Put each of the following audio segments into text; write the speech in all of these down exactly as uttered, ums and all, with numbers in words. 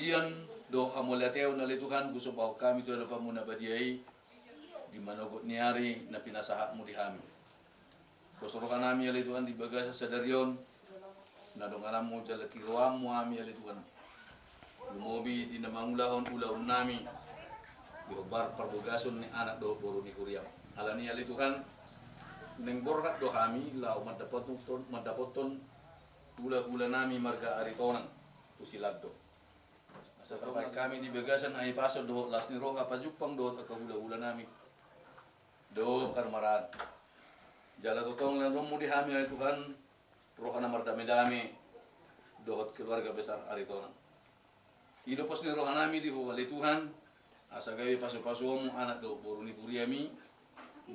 Sian dohot hamauliateon ale Tuhan, husombahon hami tu adopanMu na badia i, di manogot ni ari na pinasahatMu di hami. Pos rohanami ale Tuhan di bagasan sadari on, na dongananMu jala tiroanMu hami ale Tuhan. Lumobi di na mangulahon ulaonnami, di hombar parbagason ni anak dohot boru ni huriaM. Alani ale Tuhan, naeng borhat do hami, laho mandapothon, mandapothon hulahulanami marga Aritonang, tu Silandok. Asa tarbahen hami di bagasan hahipason dohot las ni roha pajumpang dohot angka hulahulanami. Dohot parmaraan. Jala tongtong lean rohaMu di hami ale Tuhan, roha na mardamedame, dohot keluarga besar Aritonang. I do pos ni rohanami di Ho ale Tuhan, asa gabe pasupasuonMu anak dohot boru ni huriaMi,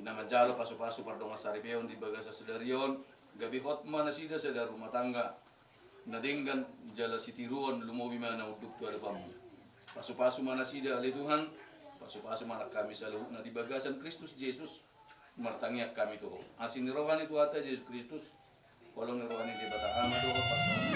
na manjalo pasupasu pardongan saripeon di bagasan sadari on, gabe hot ma nasida sada rumah tangga, na denggan jala sitiruon lumobi ma na unduk tu adopanMu. Pasupasu ma nasida ale Tuhan, pasupasu ma nang hami saluhutna di bagasan Kristus Jesus, martangiang hami tu Ho. Asi ni roha ni Tuhanta Jesus Kristus, holong ni roha ni Debata Ama dohot parsaulian.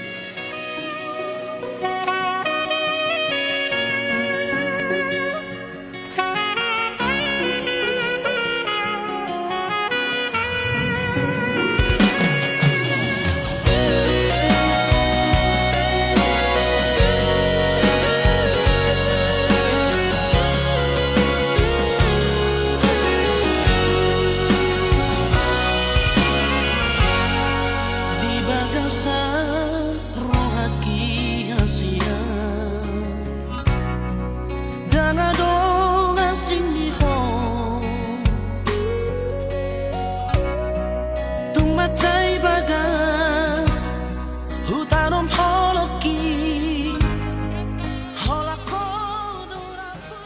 Di bagasan rohangki hasian, ndang adong asing di Ho. Tung mansai bagas hutanom holongki, holan Ho do rambu.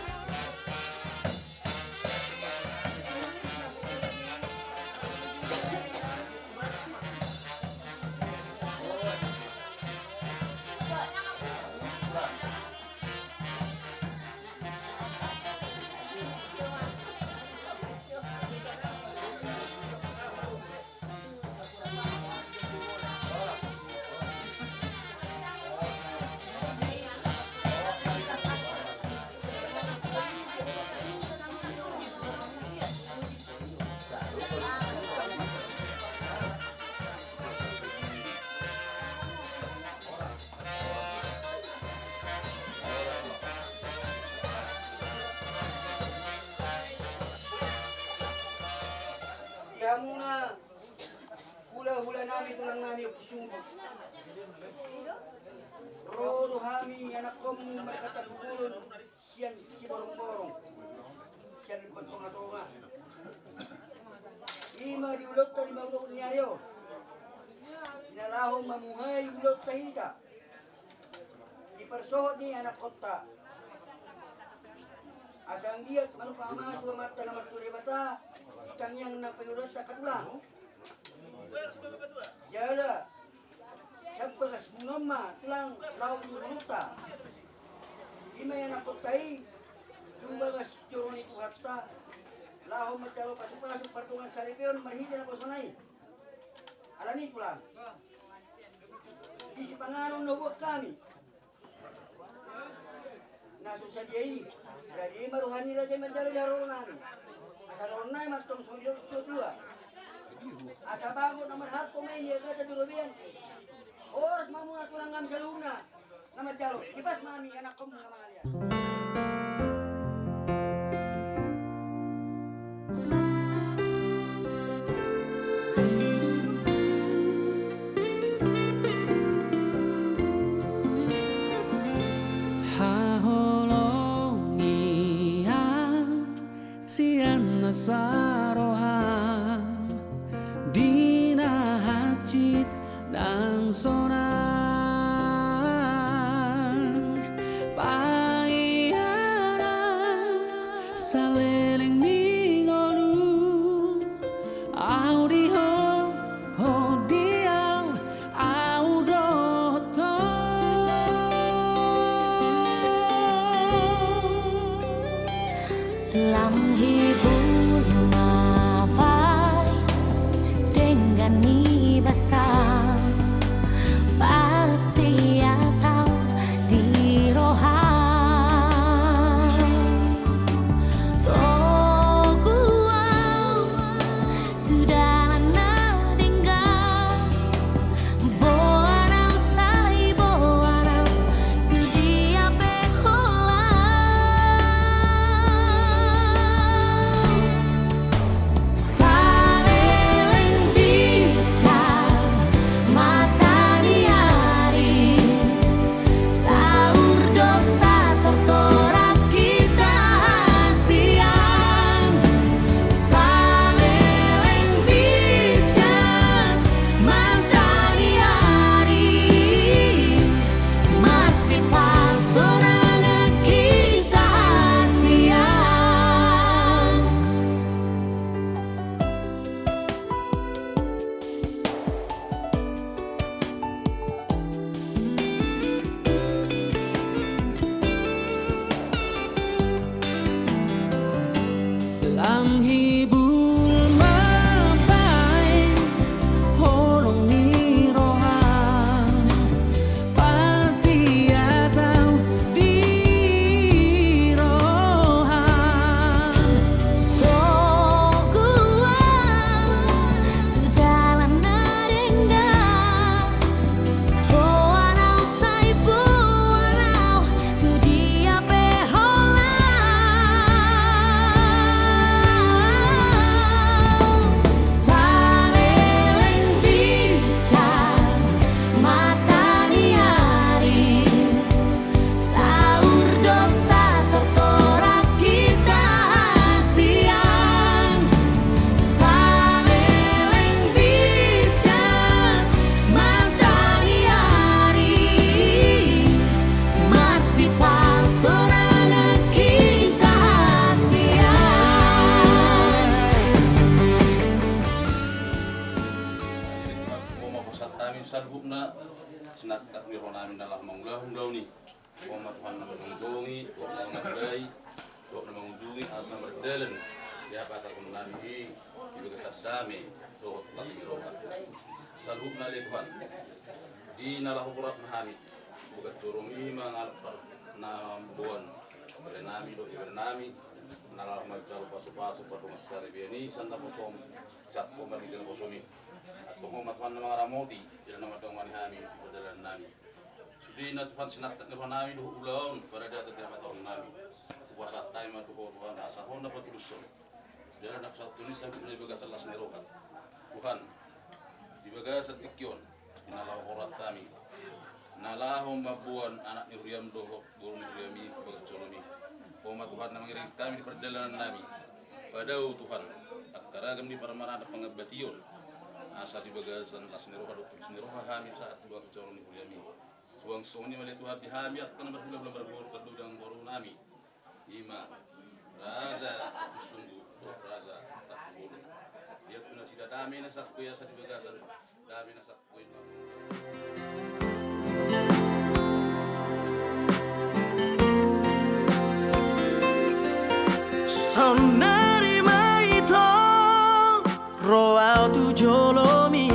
Di hamuna hulahulanami, tulangnami, Ompu Sungkun. Ro do hami anakkonmu marhata pupulun sian Siborongborong, sian Lumban Tongatonga. I ma di ulaonta di manogot ni ari on, na laho mamuhai ulaonta hita. Di parsohot ni anakkonta, asa anggiat manopot hamasu Amanta na martua Debata di tangiang na pangudanta, angka tulang. Jala sian bagasmuna on ma, tulang, laho tu borunta. I ma anakkonta i, tu bagas joro ni Tuhanta, laho manjalo pasupasu pardongan saripeon marhite naposona i. Alani, tulang, di sipanganon na huboan hami na so sadia i, rade ma roha ni raja i manjalo di haroronami. Asa dohonon nami ma antong songon didok ni situatua, asa bagot na marhalto ma i di agatan di robean. Horas ma hamuna, tulang, hami saluhutna na manjalo. Ipas ma hami anakkonmu na mangalean. Haholongian sian nasa roham di na hansit nang sonang, paianan saleleng ni ngolu, au di ho, ho di au, au dohot ho. Lam hibul ma baen denggan ni basa, basiat au di roha Saluhutna sinangkap ni roha nami na laho mangulahon ulaon i. Ho ma Tuhan na manontongi, dohot na mangulahon, dohot na mangujungi asa mardalan di hapatarhon nami i di bagasan dame dohot las ni roha. Saluhutna ale Tuhan, di na laho borat ma hami, bogat jolom i mangalap na mamboan ibebere nami dohot ibebere nami na laho manjalo pasupasu pardongansaripeon i sian naposom, sian ho marhite naposom i. Antong ho ma Tuhan na mangaramoti jala na mandongani hami di pardalanan nami. Sude na Tuhan sinangkap ni roha nami dohot ulaon paradaton di hapatarhon nami, hupasahat hami ma tu ho Tuhan asa ho na patulushon. Jala na hupasahat hami saluhutna di bagasan las ni roha. Tuhan, di bagasan tingki on, di na laho borat hami, na laho mamboan anak ni huriam dohot boru ni huriam i tu bagas jolom i. Ho ma Tuhan na mangiringi hami di pardalanan nami. Padao Tuhan angka ragam ni parmaraan pangambation, asa di bagasan las ni roha dohot tulus ni roha hami sahat tu bagas jolom ni huriam i. Suang songon i ma ale Tuhan di hami angka na marhulahula marboru, tardodang boru nami. I ma raja Sunggu dohot raja Tampubolon. Ia tu nasida dame na sangkoi asa di bagasan dame na sangkoi. Saonnari ma ito ro au tu jolom i,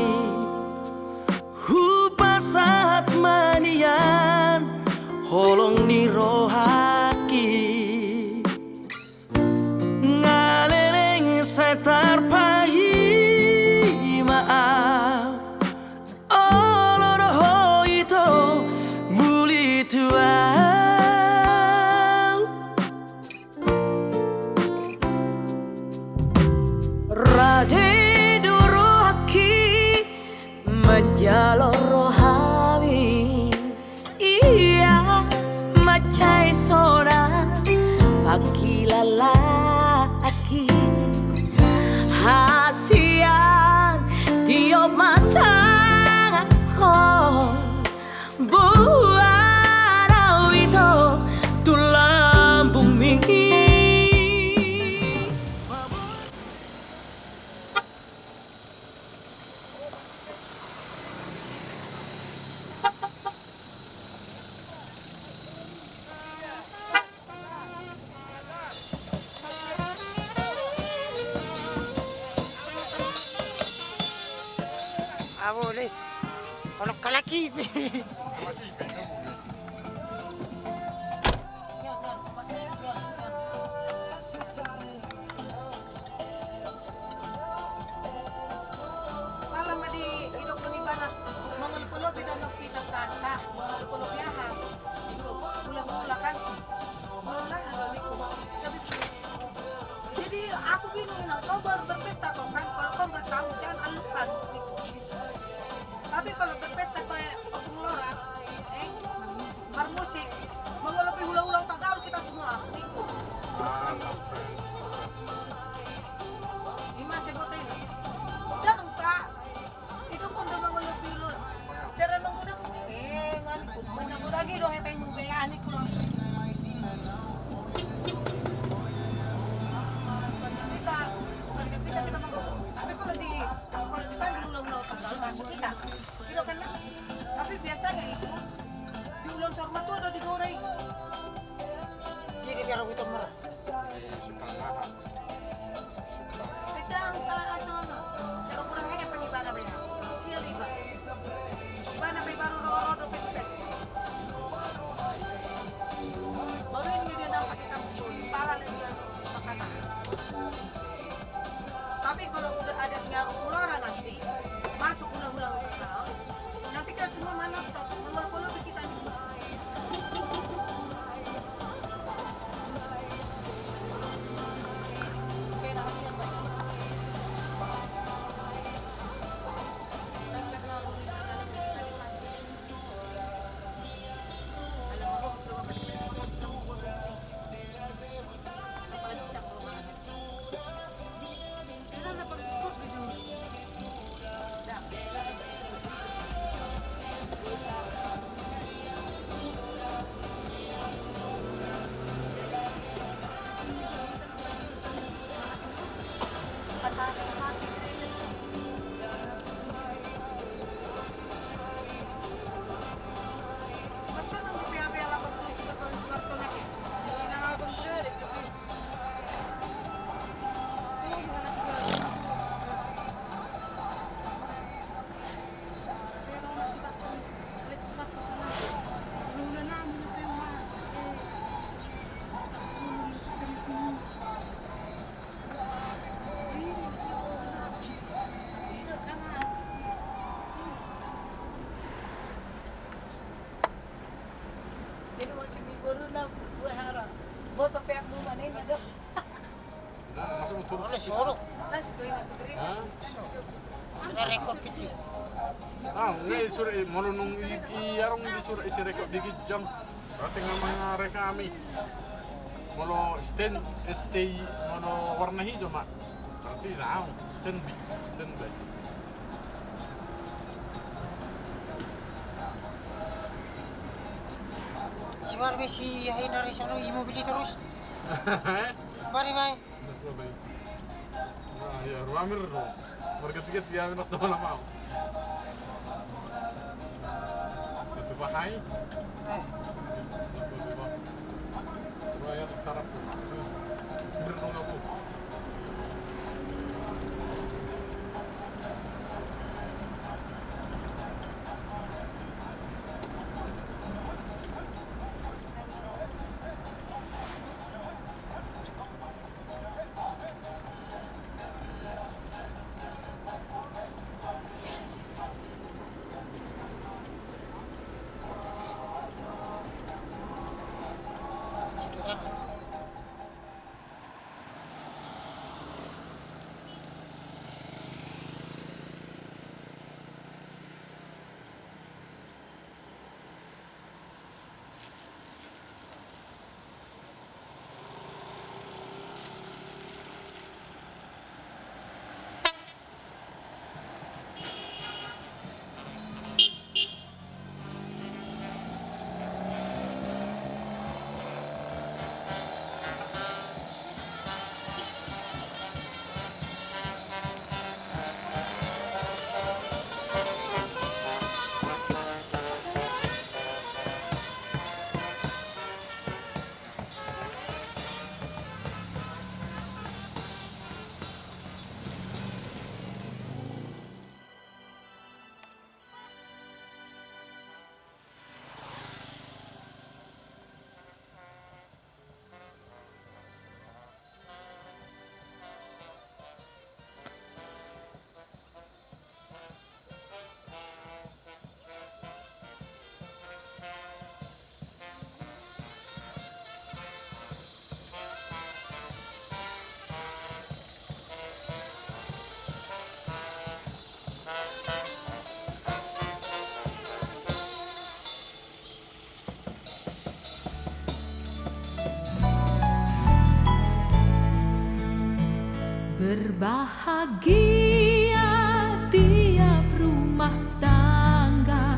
hupasahat ma nian holong ni rohangki. Nga leleng sai tarpaima au, olo do ho ito muli tu au. Rade do rohangki manjalo rohami, ia mansai sonang pangkilalangki. Hasian tiop ma tanganhon, boan au ito tu lambungmi. Abole. Kalau kalaki. Pala ma didokkon ibana, mangoloi lobi do nang hita, tanta, mangoloi lobi aha? Ningku, hula-hula kan. Hula-hula do ningku. Jadi aku bingung, Inang, kau baru berpesta kau kan, kalau kau nggak tahu jangan allukan. Tapi kalau berpesta kau, eh, Ompung Lora, eh, marmusik, mangoloi hula-hula Tagalog kita semua, ningku. I ma sai boto i. Dang, Pak. Idokkon do mangoloi hula-hula. Sera nunggu dang. Eh, ngan, nunggu lagi do hepengmu be, ningku langsung. Bukan nggak bisa, bukan nggak bisa kita mangoloi. Tapi kalau di, kalau dipanggil hula-hula Tagalog, masuk kita. Gitu kan, nah? Tapi biasanya itu di ulaon saur matua do digora i. Jadi biar itu meres. Pedang pala asal. Sero kurang heke pengibana be. Sial iba. Ibana be baru ro-, ro-, do pepes. Baru ini dia nampak di kampung. Pala lagi makanan. Tapi kalau udah adatnya Ompung Lora nanti, masuk hula-hula lokal, nanti kan semua manonton, hula-hula kita nih. Nah, masuk motor. Oleh soro. Hah? Ada rekop kecil. Ah, nggak, sore, eh, molo nung i, i, arung di sore, isi rekop di ginjang. Berarti nggak mengarai kami. Molo stand, S T I, molo warna hijau, Mak. Berarti, nah, stand by, stand by. Si Warbe si Haidar di sono, i mobil i torus. Mari, mai. Nah, iya, ruamir do. Warga tiga tiga minat do malam mau. Itu bahai. Eh. Wah, ya, sarap tuh. Mir dong aku. Berbahagia tiap rumah tangga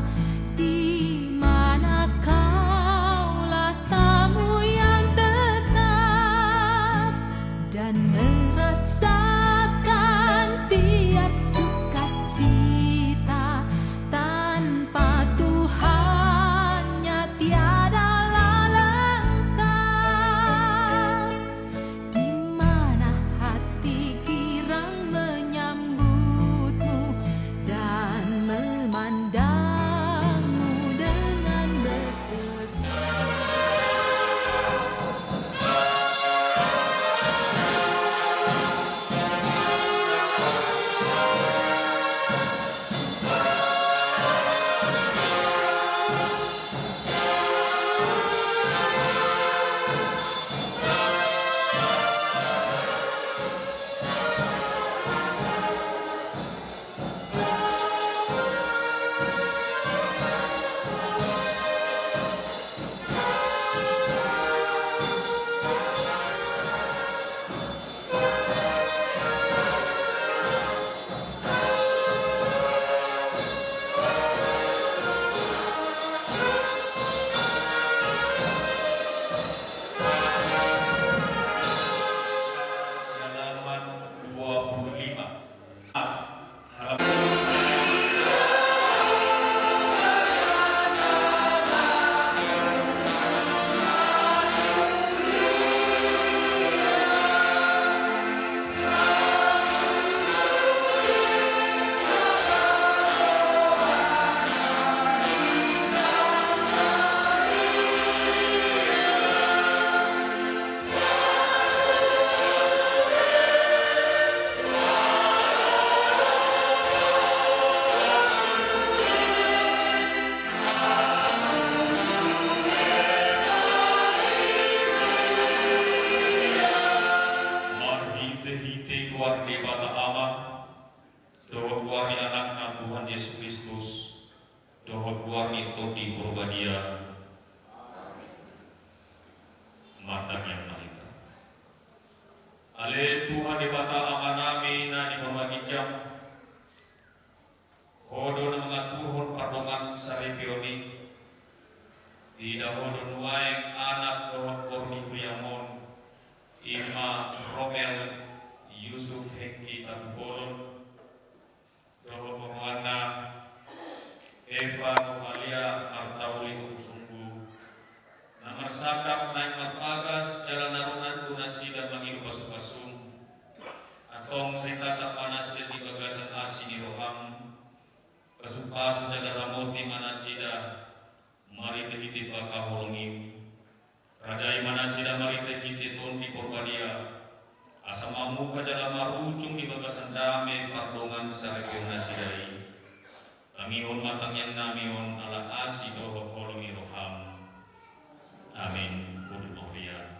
di mana kaulah tamu yang tetap dan merasakan tiap sukacita. Tanpa Tuhannya tiadalah lengkap. Di mana hati girang menyambut Dohot goar ni Tondi Porbadia. Martangiang ma hita. Ale Tuhan Debata Amanami na di banua ginjang, Ho do na mangaturhon pardongansaripeon i. Diida Ho do nuaeng anak dohot boru ni huriaM on, i ma Romel Yusuf Hengki Tampubolon, dohot oroanna Eva Novalia Martauli Ompusunggu, na marsangkap naeng marbagas jala na ro nandung nasida mangido pasupasuM. Antong sai tatap ma nasida di bagasan asi ni rohaM. Pasupasu jala ramoti ma nasida marhitehite pakaholongiM. Rajai ma nasida marhitehite Tondi Porbadia, asa mamungka jala marujung di bagasan dame pardongansaripeon nasida i. Tangihon ma tangiangnami on ala asi dohot holong ni rohaM. Amin. Hundul ma huria.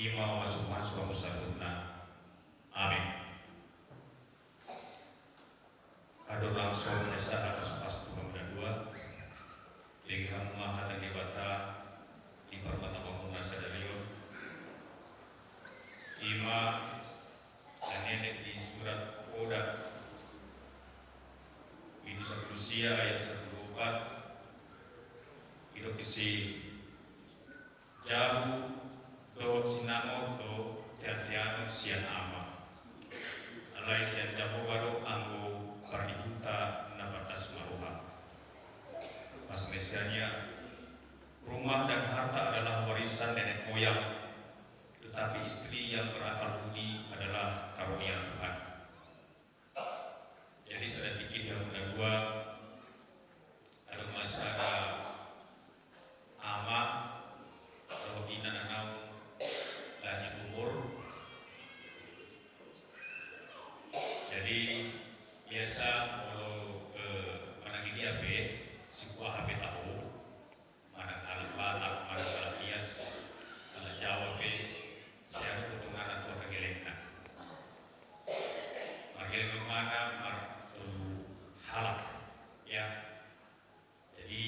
I ma mamasu-masu hamu saluhutna. Amin. Andorang so masa na pasu-pasu tu hamu na dua, denggan ma hata ni Debata di parmataonmuna sadari on. I ma na nidok di surat Poda bindu sampulu sia ayat sampulu opat. Didok disi: Jabu dohot sinamot do teanteanon sian ama. Alai sian Jahowa do anggo parihutna na pantas marroha. Pas mesiannya, rumah dan harta adalah warisan nenek moyang, tetapi istri yang berakal budi adalah karunia Tuhan. Jadi sada tingki di hamu na dua, adong ma sada ama dohot ina na naung lanjut umur. Jadi biasa molo, eh, manang dia pe, sikuah hape tahu, manang halak Batak, manang halak Nias, halak Jawa pe, sian potongan tua kagelengna. Margeleng ma na martolu halak, ya. Jadi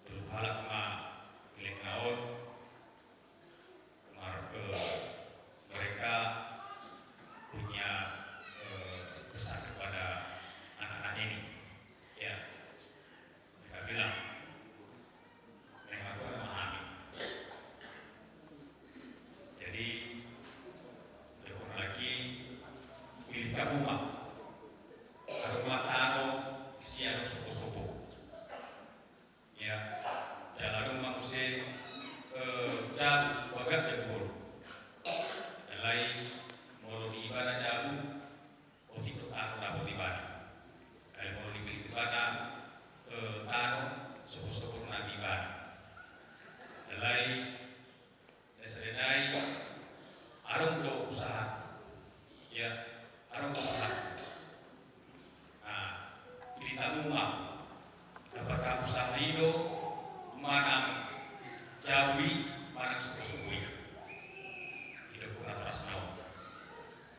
tolu halak ma gelengna on, mar-, eh, mereka punya, eh, pesan kepada anak-anak ini, ya. Mereka bilang, "Memang aku memahami." Jadi, dia pun lagi pilih kamu, Mak. Aku mak tahu siapa sopo-sopo. Ya, jala adong ma muse, eh, jabu, bagak jabu on. Alai molo di ibana jabu, otik do tano dapot ibana. Alai molo dipillit ibana, eh, tano, sopo-sopo nang ibana. Alai na sada nai, adong do usaha. Ya, adong do usaha. Nah, pillit hamu ma, dapot hamu usaha i do manang jabu i, manang sopo-sopo i. I do puna terasna on.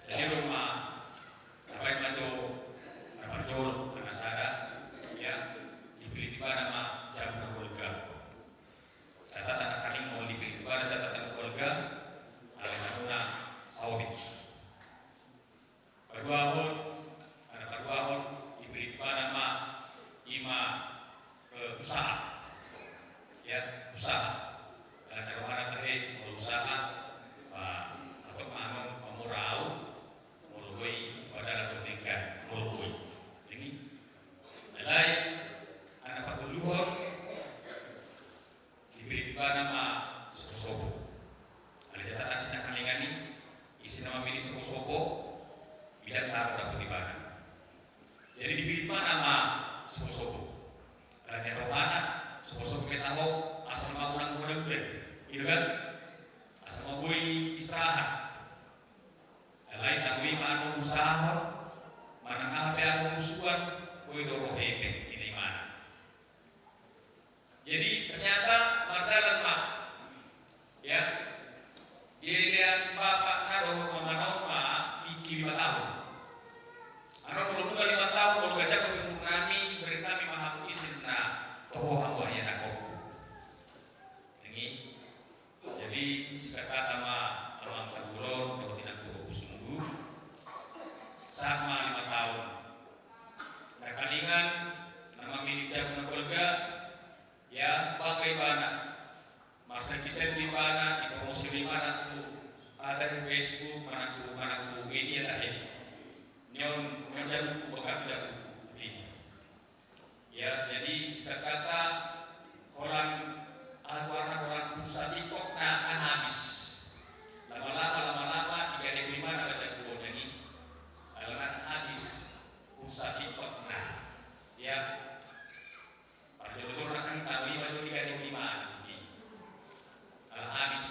Jadi adong ma, na baen ma jo, na parjolo, na sada, ya, dipillit ibana ma jabu na golga. Catatan nangkaning molo dipillit ibana jabu na golga, alai na hona saobik. Paduahon, na paduahon, dipillit ibana ma, i ma, eh, usaha. Ya, usaha. Alana rohana tahe molo usaha, ba, atau manon mamora au, molo boi, padahal do denggan, molo boi. Jadi, alai, na patoluhon, dipillit ibana ma sopo-sopo. Alai catatan sian nangkaningan i, ise na mamillit sopo-sopo, bilang tano dapot ibana. Jadi dipillit ibana ma sopo-sopo. Alana rohana, sopo-sopo pe taho, asal ma unang godang be. I do kan? Asal ma boi istirahat. Alai tano i ma annon usahahon, manang aha pe annon usuan, boi do rohe pe, ninna ibana. Jadi ternyata mardalan ma, ya, dilean bapakna dohot mamana on ma tingki lima tahun. Annon molo nunga lima tahun, molo ganjang dope umur nami, bereng hami ma hamu ise na toho hamu, ai anakkonku. Nang i. Jadi singkat kata ma, amang Sabulon dohot inangku Bogus Munggu, sahat ma lima tahun. Nangkaningan na mamillit jabu na golga, ya, bangga ibana. Marselfie-selfie ibana, dipromosi ibana tu, ah, tahe Facebook, manang tu, manang tu media tahe. Nion, nion jabuku, bagak jabuku. Ya, jadi singkat kata, holan, ah, goarna holan pulsa TikTok na, na habis. Lama-lama, lama-lama, digadaion ibana ma jabu on, jadi, alana habis pulsa TikTok na. Ya, parjolo-jolo nangkin tano i ma jo digadaion ibana. Ala habis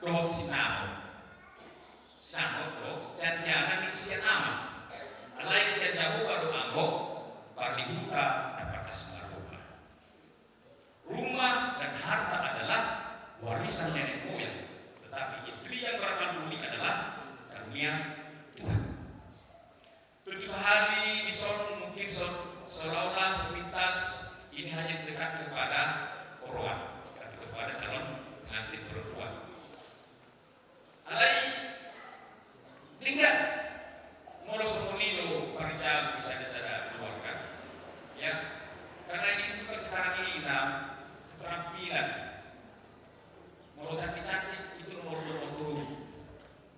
dohot sinamot. Sinamot do tiantiangan ni sian Ama. Alai sian Jahowa do anggo pardihuta na patas na roha. Rumah dan harta adalah warisan nenek moyang, tetapi istri yang berakal budi adalah karunia Tuhan. Tentu sahali dison mungkin se-, seolah-olah sepintas ini hanya dekat kepada oroan, dekat kepada calon pengantin perempuan. Alai denggan molo songon i do parjabu di sada-sada keluarga. Ya, karena ini juga sekarang ini, nah, keterampilan. Molo cantik-cantik itu nomor dua, nomor dua.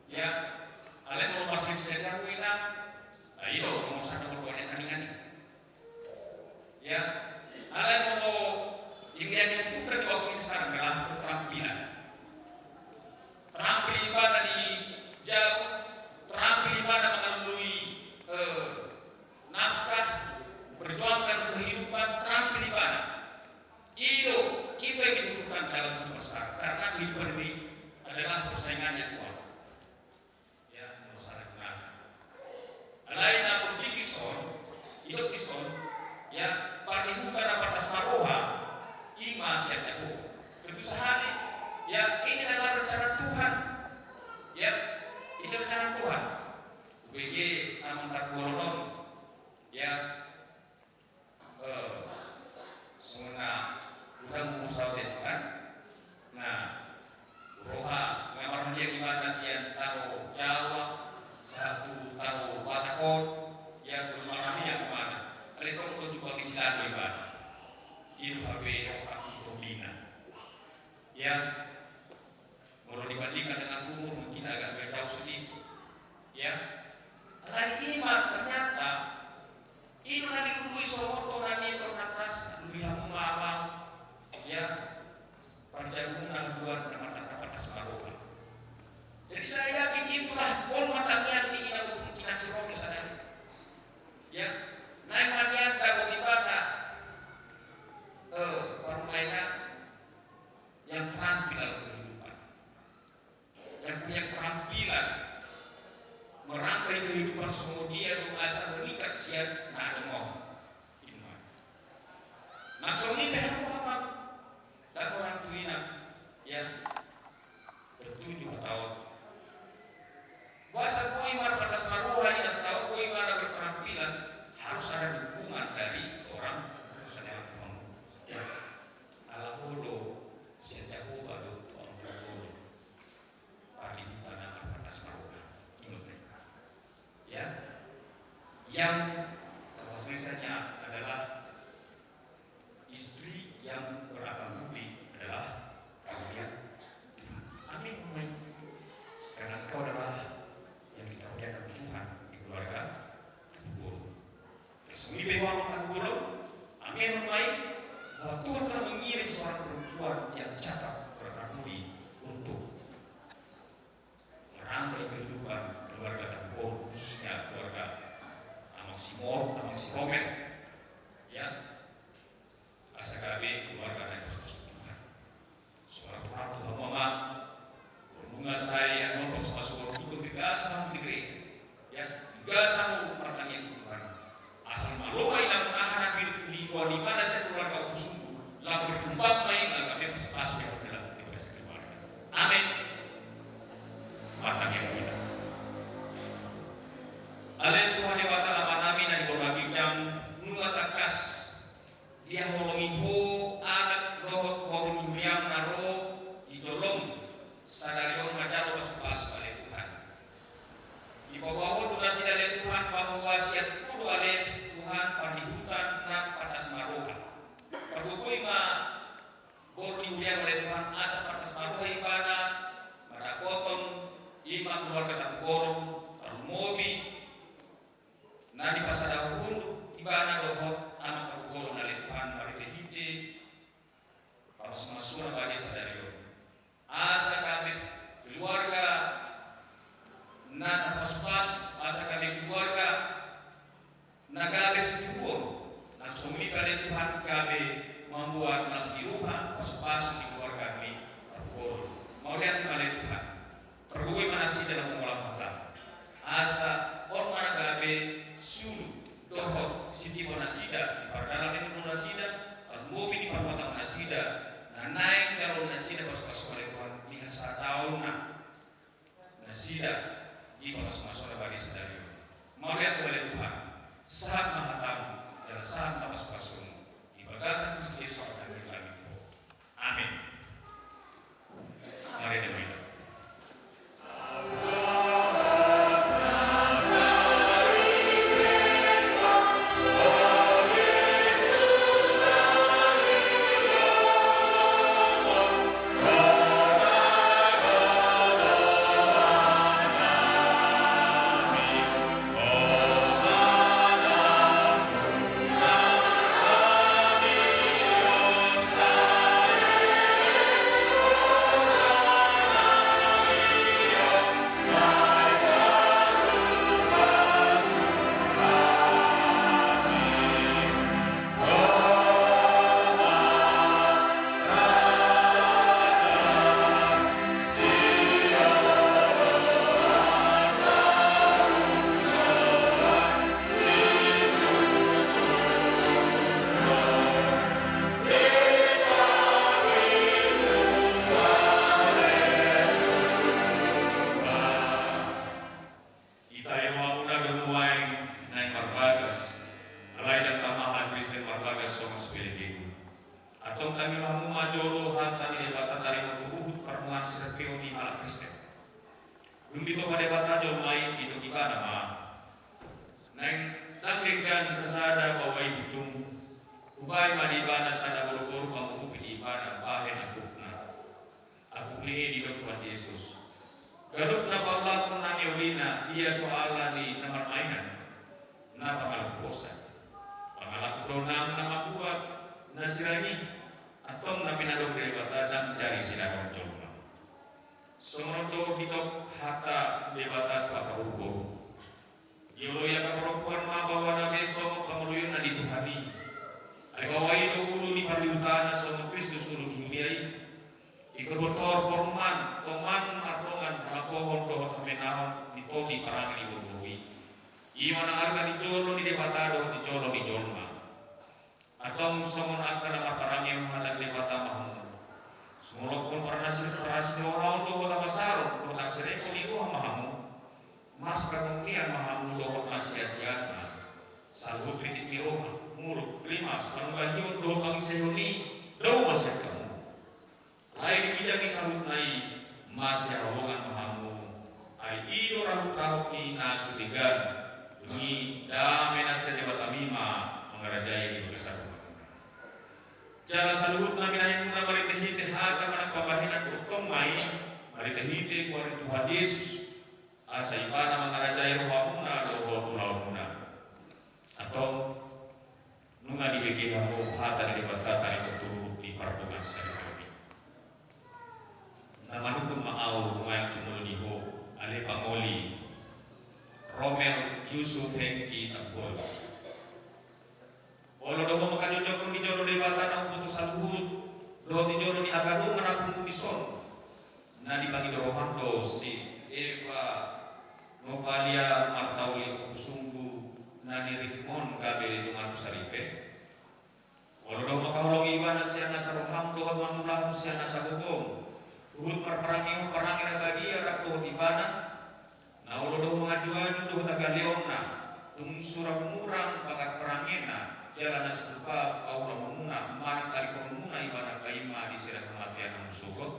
Ya, alai molo masih sehat, nah, ayo, nomor satu, nomor dua, yang kami-kami. Ya, alai molo yang dibutuhkan di waktu ini sekarang adalah keterampilan. Terampil ibana di jabu, terampil ibana mengalului, eh, nafkah, memperjuangkan kehidupan, terampil ibana. I do, i do yang dibutuhkan dalam kehidupan sekarang. Karena kehidupan ini adalah persaingan yang kuat. Ya, masalah keras. Alai na mungkin dison, i do dison, ya, pardihuta na patas na roha, i ma sian Jahowa. Tentu sahali, ya, ini adalah rencana Tuhan. Ya, ini rencana Tuhan. Ubege amang targolon on, ya, Eh, songon na udah mau saoten kan? Nah, roha nga marhaliang ibana sian tano Jawa, sahat tu tano Batak on, ya, marhaliang ibana. Alai tong do juga di silado ibana. Ido hape roha tu tobina. Ya, molo dibandingkan dengan umur mungkin agak beda sedikit. Ya. Alai i ma ternyata, i do na dilului sohoto na ni perkatas, lui hamu mama. Ya. Parjabuna dua na mata na patas na roha. Jadi saya yakin itulah on ma tangiang ni ina, ina si Romi sadari. Ya. Naeng ma nian dapot ibana, eh, parmaina yang terampil dalam kehidupan, yang punya keterampilan merangkai kehidupan songon dia do asa mengikat sian na adong on. Ima. Na songon i pe hamu amang dan orang tuina, ya, tertuju ma taon. Boasa boi ma patas na roha i, na taon boi ma na berketerampilan, harus ada dukungan dari seorang senior teman. Ala ho do sian Jahowa do tu angka on. Pardihuta na marpatas na roha. Ingat, ya. Yang terpaksa adalah istri yang berakal budi adalah karunia Tuhan. Amin, amin. Karena engkau adalah yang dikaruniakan Tuhan di keluarga Tuhan. Terus ini bahwa Tuhan, amin, amin, bahwa Tuhan telah mengirim seorang perempuan yang cakap, berakal budi untuk merangkai kehidupan keluarga Tampubolon, khususnya keluarga Amang Simon, Amang Siromen. Ya. Asa gabe keluarga na dipasu Tuhan. Surat Tuhan tu hamu amang. Nunga sai anu pas masuk tu ketegasan di gereja. Ya, tegasan martangiang tu Tuhan. Asal malo ma i na aha na pinillit ni Tuhan, di mana sian keluarga usungku, lalu berkembang ma i, lalu gabe pas-pas ya dalam keluarga. Amin. Martangiang ma hita. Ale Tuhan Debata Amanami na di banua ginjang, nunga tangkas dihaholongi Ho Anak dohot Boru ni Huriam na ro di jolom sadari on manjalo pasu-pasu, ale Tuhan. Dipaboa Ho tu nasida, ale Tuhan, bahwa sian Ho do, ale Tuhan, pardihuta na patas na roha. Pagogoi ma Boru ni Huriam, ale Tuhan, asa patas na roha ibana mandapothon i ma keluarga Tampubolon, tarlumobi na dipasada Ho ibana dohot Amang Tampubolon, ale Tuhan, marhite-hite pasu-pasu na badia sadari on. Asa gabe keluarga na tapasu-pasu, asa gabe keluarga na gabe situbuon, na songon i pe, ale Tuhan, gabe mamboan las ni roha, pasu-pasu di keluarga ni Tampubolon. Mauliate ma, ale Tuhan. Pargogoi ma nasida na mangulahon hataM. Asa on ma na gabe sulu dohot sitipo nasida, di pardalanan ni umur nasida, tarlumobi di parmatang nasida, na naeng jalo nasida pasupasu, ale Tuhan, di hasadaonna nasida di pasupasu na badia sadari on. Mauliate ma ale Tuhan, sahat ma hataM, jala sahat ma pasupasuM. Di bagasan Kristus Jesus hami martonggo. Amin. Mari kita. Ita eo hamuna do nuaeng naeng marbagas, alai ndang tamahan Kristen marbagas songon sipelebegu. Antong tangianghon hamu ma jolo hata ni Debata taringot tu huhut parmulaan sirpeu ni halak Kristen. Dung ditopa Debata jolma i, didok Ibana ma: Naeng ndang denggan sasada baoa i bujung. Hubahen ma di ibana sada boruboru pangurupi di ibana bahen angkupna. Angkup ni i didok Tuhan Jesus: Ganup na paulakhon nami uli na, ia so ala ni na marmainan, na pangalakuhonsa. Pangalakuhon nang na mambuat na sirang i, antong na pinadok ni Debata ndang jadi sidaon jolma. Songon on do didok hata Debata tu angka boruboru. Dioloi angka parompuan ma baoana be songon pangoloionna di Tuhan i. Ai baoa i do ulu ni parlihutana songon Kristus ulu ni huria i. Ingkon botor porman, tongan mardongan hagogoon dohot hamenahon di tondi parange ni boruboru i. I ma na arga di jolo ni Debata dohot di jolo ni jolma. Antong songon angka na marparange ma hata ni Debata ma hamu. Sumolokhon parasi-, parasirohaon dohot habasaron dohot haserepon ni roha ma hamu. Marsipangungunan ma hamu dohot marsiasiaan ma. Saluhut rintik ni roha, muruk, rimas, panumbahion dohot pangisehon i dao ma sian hamu. Alai dung diida saluhutna i, masihaholongan ma hamu. Ai i do rahut-rahut ni na so denggan. Dung i dame na sian Debatami ma mangarajai di bagasan rohamuna. Jala saluhutna binahenmuna marhitehite hata manang pambahenan, tongtong ma i marhitehite goar ni Tuhan Jesus, asa Ibana mangarajai rohamuna dohot ulaonmuna. Antong, nunga dibege hamu hata ni Debata taringot tu huhut ni pardongan saripeon i. Na manungkun ma ahu nuaeng tu molo ni ho, ale pangoli, Romel Yusuf Hengki Tambubolon. Olo do ho manghajojokhon di jolo Debata na umboto saluhut, dohot di jolo ni angka dongan na pungu dison. Na dipangido roham do si Eva Novalia Martauli Ompusunggu na nirikmon gabe dongan saripe. Olo do ho manghaholongi ibana sian nasa roham dohot mangulahon sian nasa gogom. Huhut marparangehon parange na badia rap dohot ibana. Na olo do ho mangajuaju dohot hagaleonna, tung so ra murang pagar parangena, jala na so tupa paulaonmuna manang talihonmuna ibana paima di sirang hamatean na umsogot.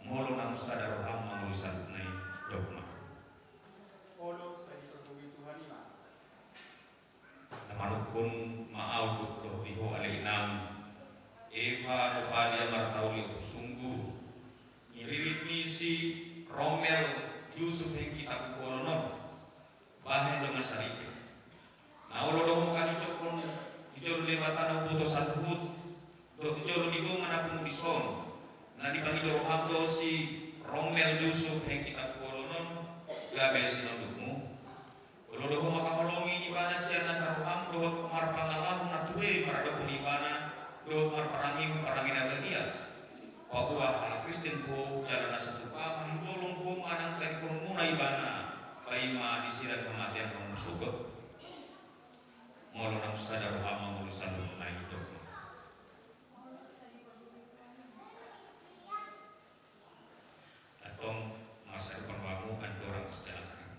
Molo naung sada roham mangolu saluhutna i, dok ma. Olo, sai dipargogoi Tuhan i ma. Na manungkun ma ahu dohot di ho ale inang Eva Novalia Martauli Ompusunggu, ni ririt ni si Romel Yusuf Hengki Tambubolon on, bahen dongan saripe. Na olo do ho manghajojokhon di jolo Debata na umboto saluhut, dohot di jolo ni dongan na pungu dison. Na dipangido roham do si Romel Yusuf Hengki Tambubolon on gabe sinondukmu. Olo do ho manghaholongi ibana sian nasa roham dohot marpangalaho na ture maradophon ibana dohot marparangehon parange na badia. Paboa halak Kristen ho, ma disi rap hamatean hamu sogot. Molo naung sada roham mangolu saluhut, ai dok ma. Antong marsadipan ma hamu andorang sijalankan.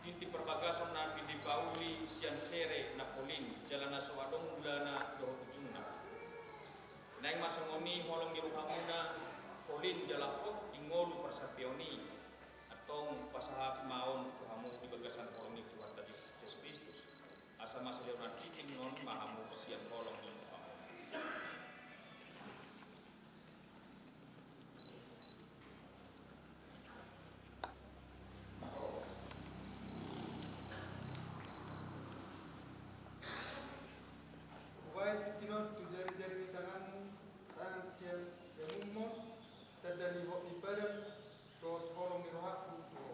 Tintin parbagason na pinda pauli sian sere na polin jala na so adong mulana dohot ujungna. Naeng ma songon i holong ni rohamuna, polin jala hot di ngolu parsampeon i. Antong pasahat ma on tu hamu di bagasan holong ni Tuhanta Jesus Kristus. Asa masilehonan tingki on ma hamu sian holong ni rohamuna. Hubaen tintin on tu jarijari ni tanganmu, tangan sian siamunmon, tanda ni hot ni badan dohot holong ni rohangku tu ho.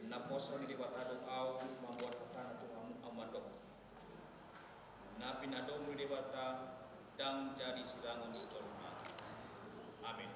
Naposo ni Debata do ahu mamboan hatana tu hamu, ahu mandok: Na pinadomu ni Debata ndang jadi sirangon ni jolma. Amin.